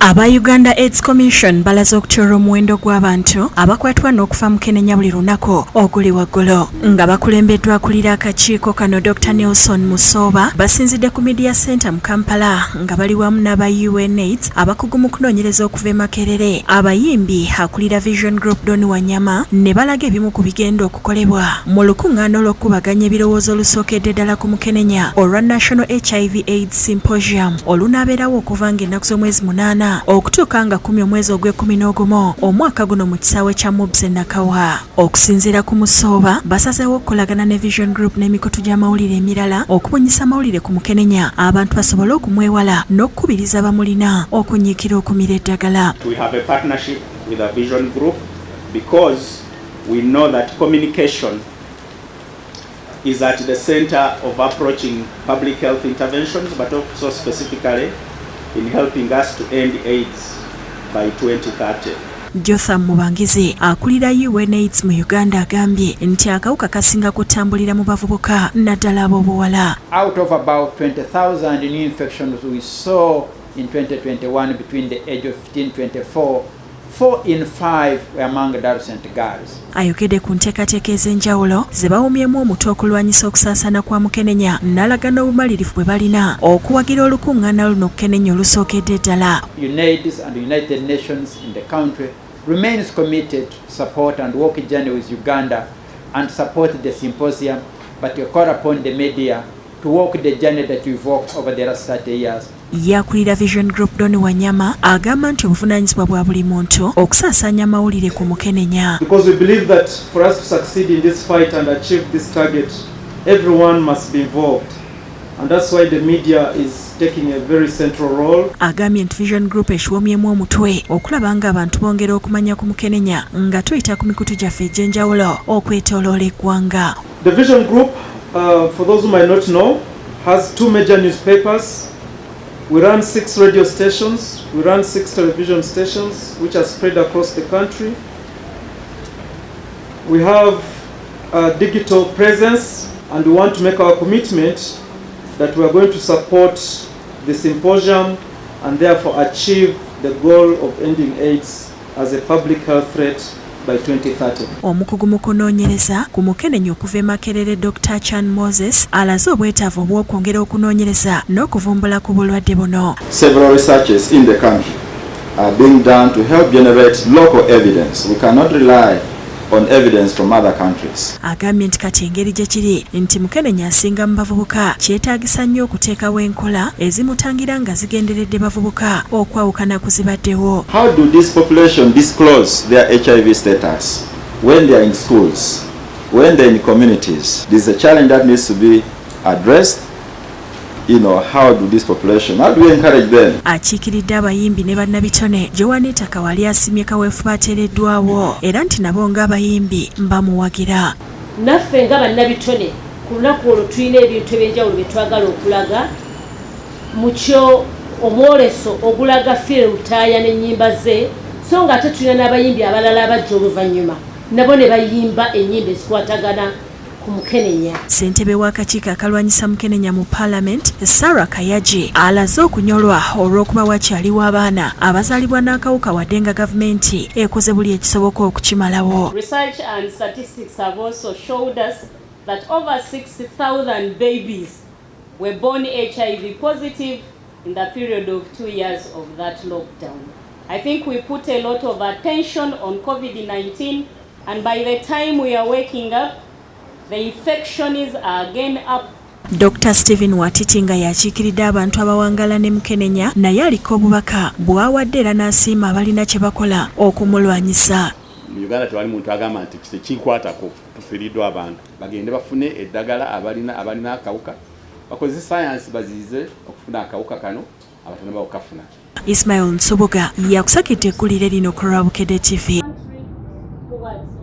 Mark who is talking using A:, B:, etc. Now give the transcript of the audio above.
A: Aba Uganda AIDS Commission balaze okutyola omuwendo gw'abantu abakwatibwa n'okufa mukenenya buli lunaku oguli waggulu. Nga bakulembeddwa akulira akakiiko kano Dr. Nelson Musooba, basinzidde ku Media Center mu Kampala nga bali wamu n'aba UNAIDS, abakugu mu kunoonyereza okuva e Makerere, abayimbi, akulira Vision Group Don Wanyama, ne balaga ebimu ku bigenda okukolebwa mu lukuŋŋaana olw'okukubaganya ebirowoozo olusookedde ddala ku mukenenya olwa National HIV AIDS Symposium olunaabeerawo okuva ng'ennaku z'omwezi 8 okutuuka nga 10 omwezi ogw'ekumi n'ogumu omwaka guno mu kisaawe kya MUBS e Nakawa. Okusinziira ku Musooba, basazeewo okukolagana ne Vision Group n'emikutu gy'amawulire emirala okubunyisa amawulire ku mukenenya abantu basobole okumwewala n'okukubiriza abamulina okunyiikira okumira eddagala.
B: We have a partnership with a Vision Group because we know that communication is at the center of approaching public health interventions, but also specifically in helping us to end AIDS by 2030.
A: Jotham Mubangizi akulira UNAIDS mu Uganda agambye nti akawuka kasinga kutambulira mu bavubuka, naddala ab'obuwala.
C: Out of about 20,000 new infections we saw in 2021 between the age of 15 24, 4 in 5 were among adolescent girls.
A: Ayogedde ku nteekateeka ez'enjawulo ze bawumyemu omutwe okulwanyisa okusaasaana kwa mukenenya, n'alaga n'obumalirivu bwe balina okuwagira olukuŋŋaana luno okukenenya olusookedde ddala.
C: UNAIDS and the United Nations in the country remains committed to support and walk a journey with Uganda and support the symposium, but we call upon the media to walk the journey that we've walked over the last 30 years.
A: Yakulira Vision Group Don Wanyama agamba nti obuvunaanyizibwa bwa buli muntu okusaasaanya amawulire ku mukenenya.
D: Because we believe that for us to succeed in this fight and achieve this target, everyone must be involved. And that's why the media is taking a very central role.
A: Agambye nti Vision Group ekiwomyemu omutwe okulaba ng'abantu bongera okumanya ku mukenenya nga tuyita ku mikutu gyaffe egy'enjawulo okwetooloola eggwanga.
D: The Vision Group, for those who might not know, has two major newspapers. We run six radio stations, we run six television stations, which are spread across the country. We have a digital presence, and we want to make our commitment that we are going to support the symposium and therefore achieve the goal of ending AIDS as a public health threat by 2030.
A: Omukugu mu kunoonyereza ku mukenenya okuva e Makerere, Dr Chan Moses, alaze obwetaavu obw'okwongera okunoonyereza n'okuvumbula ku bulwadde buno.
E: Several researches in the country are being done to help generate local evidence. We cannot rely on evidence from other countries.
A: Agambye nti kati engeri gye kiri nti mukenenya asinga mu bavubuka, kyetaagisa nnyo okuteekawo enkola ezimutangira nga zigenderedde bavubuka okwawukana ku zibaddewo.
E: How do this population disclose their HIV status when they are in schools, when they're in communities? This is a challenge that needs to be addressed. How do this population, how do we encourage them?
A: Akiikiridde abayimbi ne bannabitone Joanita Kawali asimye kaweefube ateereddwawo era nti nabo ng'abayimbi bamuwagira.
F: Naffe nga bannabitone, ku lunaku olwo tulina ebintu ebyenjawulo bye twagala okulaga mu kyo, omwoleso ogulaga Philly Lutaaya n'ennyimba ze, so nga ate tulina n'abayimbi abalala abajja oluvannyuma nabo ne bayimba ennyimba ezikwatagana ku mukenenya.
A: Ssentebe w'akakiiko akalwanyisa mukenenya mu Paalamenti, Sarah Kayagi, alaze okunyolwa olw'okuba wakyaliwo abaana abazaalibwa n'akawuka wadde nga gavumenti ekoze buli ekisoboka okukimalawo.
G: Research and statistics have also showed us that over 60,000 babies were born HIV positive in the period of 2 years of that lockdown. I think we put a lot of attention on COVID-19, and by the time we are waking up, the infections are again up.
A: Dr Stephen Watiti nga yakiikiridde abantu abawangala ne mukenenya naye aliko obubaka bw'awadde era n'asiima abalina kye bakola okumulwanyisa.
H: Mu Uganda tewali muntu agamba nti tekinkwatako. Tufiiriddwa abantu, bagende bafune eddagala. Abalina akawuka bakozese sayansi baziyize okufuna akawuka kano abatannaba kukafuna.
A: Ismail Nsubuga yakusakidde eggulire lino ku lwa Bukedde TV.